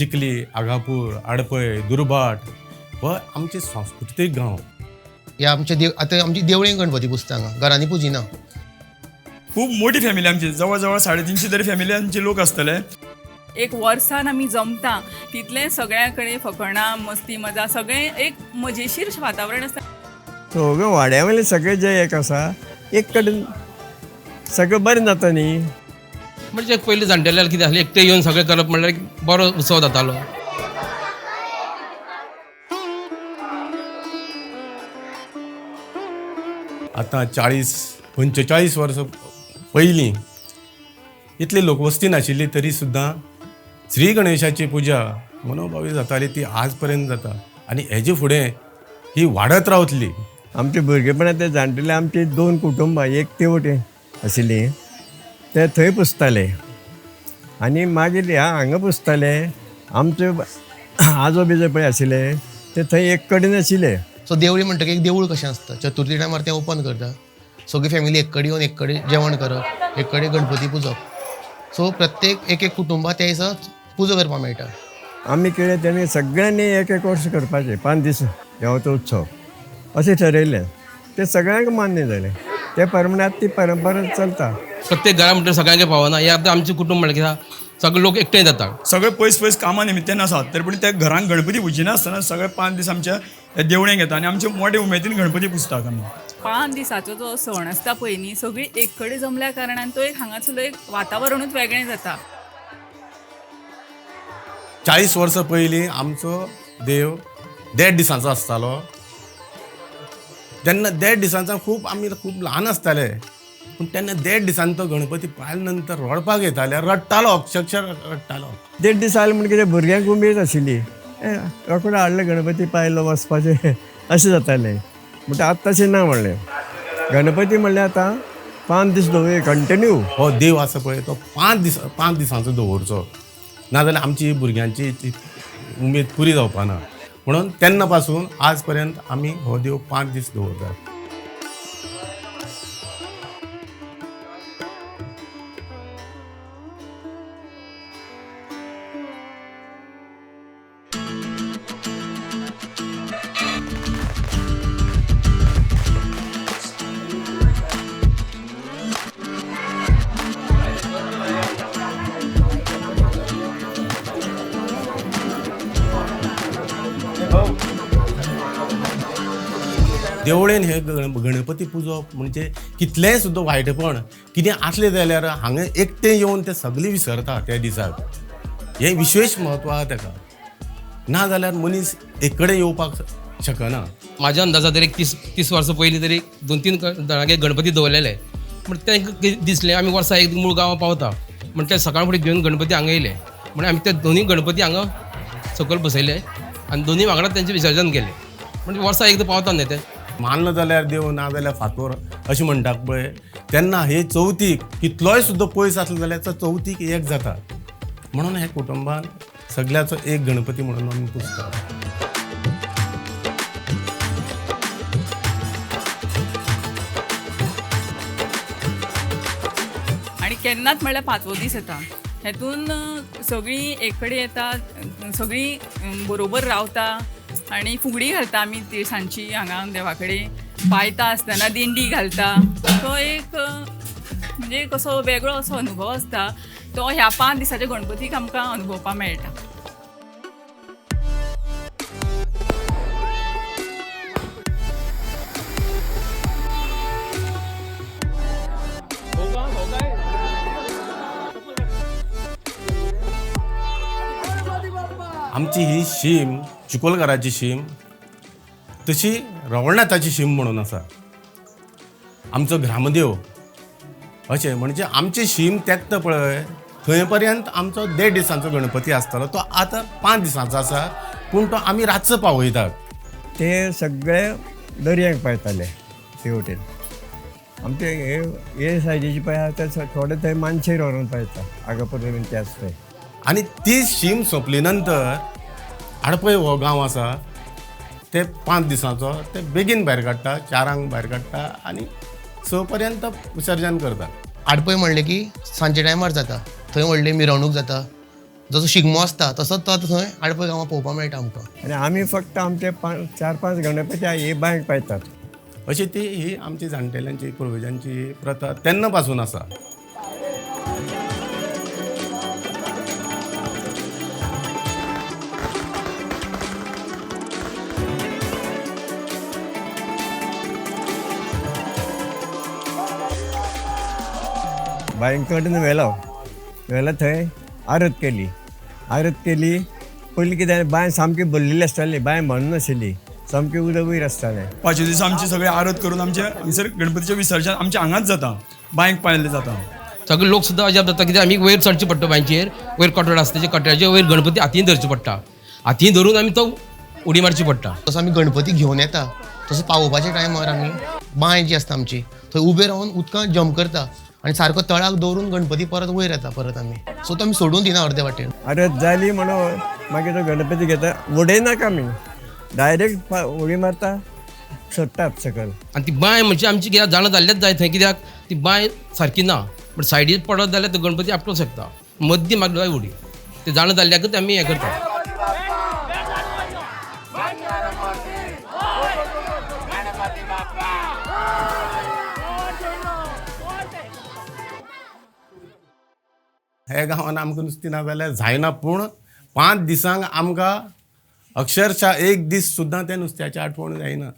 चिखली, आगापूर, आडपय, दुर्भाट हो आमचे सांस्कृतीक गांव. हे आमचे देव आतां आमची देवळीन गणपती पुजता, हांगा घरांनी पुजिना. खूब मोठी फॅमिली आमची, जवळ जवळ 350 तरी फॅमिली आमचे लोक आसतले. एक वर्सान आमी जमता तितलें सगळ्यां कडेन फकाणां, मस्ती, मजा, सगळें एक मजेशीर वातावरण आसता. सगळे वाड्या वयले सगळे जे एक आसा, एक कडेन सगळें बरें जाता न्ही. म्हणजे पयलीं जाणटेल्यार कितें आसलें, एकटे येवन सगळें करप म्हणल्यार एक बरो उत्सव जातालो. आतां 40-45 वर्सां पयलीं इतली लोकवस्ती नाशिल्ली तरी सुद्दां श्री गणेशाची पुजा मनोभावी जाताली, ती आज पर्यंत जाता आनी हेजे फुडें ही वाडत रावतली. आमच्या भुरगेपणांत ते जाणटेले आमची दोन कुटुंबां एक ते वटेन आशिल्लीं, ते थंय पुजताले आनी मागीर ह्या हांगा पुजताले. आमचे आजो बिजो पळय आशिल्ले ते थंय एक कडेन आशिल्ले. सो देवळी म्हणटकीर एक देवूळ कशें आसता, चतुर्थी टायमार तें ओपन करता, सगळी फॅमिली एक कडेन येवन एक कडेन जेवण करप, एक कडेन गणपती पुजप. सो प्रत्येक एक एक कुटुंबा त्या दिसा पुजा करपाक मेळटा. आमी केले तेणी सगळ्यांनी एक एक वर्स करपाचें, 5 दीस देवाचो उत्सव अशें ठरयलें. तें सगळ्यांक मान्य जालें, ते प्रमाणे आतां ती परंपरा चलता. प्रत्येक घरा म्हणटर सगळ्यांक पावना. हें आतां आमचें कुटुंब म्हणल्यार कितें, सगळे लोक एकठांय जाता. सगळे पयस पयस कामा निमित्तान आसात तरी पूण त्या घरान गणपती पुजिनासतना सगळे 5 दीस आमच्या ह्या देवळेक येता आनी आमचे मोठे उमेदीन गणपती पुजतात आमी. 5 दिसाचो जो सण आसता पळय न्ही, सगळीं एक कडेन जमल्या कारणान तो एक हांगासरलो एक वातावरणूच वेगळें जाता. 40 वर्सां पयलीं आमचो देव 1.5 दिसांचो आसतालो. तेन्ना 1.5 दिसांचो खूब आमी खूब ल्हान आसताले, पूण तेन्ना 1.5 दिसांनी तो गणपती पायले नंतर रडपाक येताले, रडटालो, अक्षरशः रडटालो. 1.5 दीस आयले म्हण कितें भुरग्यांक उमेद आशिल्ली, रोकडो हाडलो गणपती पायलो वचपाचें अशें जातालें. म्हणटा आतां तशें ना म्हणलें, गणपती म्हणल्यार आतां 5 दीस दवरया कंटिन्यू. हो देव आसा पळय तो 5 दिसांचो दवरचो, नाजाल्यार आमची भुरग्यांची ती उमेद पुरी जावपा ना. म्हणून तेन्ना पासून आज पर्यंत आमी हो देव 5 दीस दवरतात. देवळेन हे गणपती पुजप म्हणजे कितलेंय सुद्दां वायटपण कितें आसलें जाल्यार हांगा एकटें येवन ते सगळें विसरता त्या दिसाक. हें विशेश म्हत्व आहा तेका, ना जाल्यार मनीस एक कडेन येवपाक शकना. म्हाज्या अंदाजा तरी एक 30 वर्सां पयलीं तरी 2-3 जाणांगेर गणपती दवरलेले. पूण तांकां कितें दिसलें, आमी वर्सा एक मूळ गांवां पावता म्हण ते सकाळ फुडें घेवन गणपती हांगा येयले. म्हण आमी ते दोनूय गणपती हांगा सकयल बसयले आनी दोनूय वांगडा तेंचें विसर्जन केलें. म्हणजे वर्सा एकदां पावता न्ही ते. मानलो जाल्यार देव, ना जाल्यार फातोर अशें म्हणटात पळय, तेन्ना हे चवथीक कितलोय सुद्दां पयस आसलो जाल्यार तो चवथीक एक जाता. म्हणून हे कुटुंबान सगळ्याचो एक गणपती म्हणून आमी पुजतात. आनी केन्नाच म्हणल्यार 5वो दीस येता, हेतून सगळीं एक कडेन येता, सगळीं बरोबर रावता आनी फुगडी घालता आमी ती सांजची हांगा देवा कडेन पायता आसतना दिंडी घालता. तो एक म्हणजे कसो वेगळो असो अनुभव आसता, तो ह्या 5 दिसाच्या गणपतीक आमकां अनुभवपाक मेळटा. आमची ही शीम चिकोलकाराची शीम तशी रवळनाथाची शीम म्हणून आसा. आमचो ग्रामदेव अशें म्हणजे आमची शीम तेंकता पळय थंय पर्यंत आमचो 1.5 दिसांचो गणपती आसतालो, तो आतां 5 दिसांचो आसा, पूण तो आमी रातचो पावयतात. ते सगळे दर्याक पायताले ते वटेन. आमचे हे सायडीचे पळय आसा ते थोडे थंय मानशेर व्हरोन पायता, आगापूर बीन ते आसा थंय. आनी ती शीम सोंपली नंतर आडपय हो गांव आसा ते 5 दिसांचो ते बेगीन भायर काडटा, 4 भायर काडटा आनी 6 पर्यंत विसर्जन करता. आडपय म्हणलें की सांजे टायमार जाता, थंय व्हडली मिरवणूक जाता, जसो शिगमो आसता तसोच तो आतां थंय आडपय गांवां पळोवपाक मेळटा आमकां. आनी आमी फक्त आमचे 4-5 गणपती हे बांयक पायतात. अशी ती ही आमची जाणटेल्यांची पुर्वजांची प्रथा तेन्ना पासून आसा. बांयकडून व्हेलो व्हेलो थंय आरत केली. आरत केली पयलीं कितें बांय सामकी भरलेली आसताली, बांय भरून नाशिल्ली, सामकी उदक वयर आसतालें. पांचव्या दिसा आमची सगळी आरत करून आमचे हांगसर गणपतीचें विसर्जन आमच्या हांगाच जाता, बांयक पायल्लें जाता. सगळे लोक सुद्दां अजाप जाता कित्याक आमी वयर चडचें पडटा बांयचेर, वयर कटोड आसता तेच्या कट्याचेर वयर गणपती हातीन धरचो पडटा, हातीन धरून आमी तो उडी मारची पडटा. तसो आमी गणपती घेवन येता तसो पावोवपाच्या टायमार आमी बांय जी आसता आमची थंय उबे रावन उदकांत जंप करता आनी सारको तळाक दवरून गणपती परत वयर येता परत आमी. सो तो आमी सोडून दिना अर्दे वाटेन. आरत जाली म्हणून मागीर तो गणपती घेता, उडयनाका आमी, डायरेक्ट उडी मारता, सोडटात सकयल. आनी ती बांय म्हणजे आमची कित्याक जाणा जाल्लेच जाय थंय, कित्याक ती बांय सारकी ना, पण सायडीन पडत जाल्यार तो गणपती आपटूंक शकता, मद्दी मागली जाय उडी, ते जाणा जाल्ल्याकच आमी हें करता. हे गांवान आमकां नुस्तें ना जाल्यार जायना, पूण 5 दिसांक आमकां अक्षरशा एक दीस सुद्दां त्या नुस्त्याची आठवण जायना.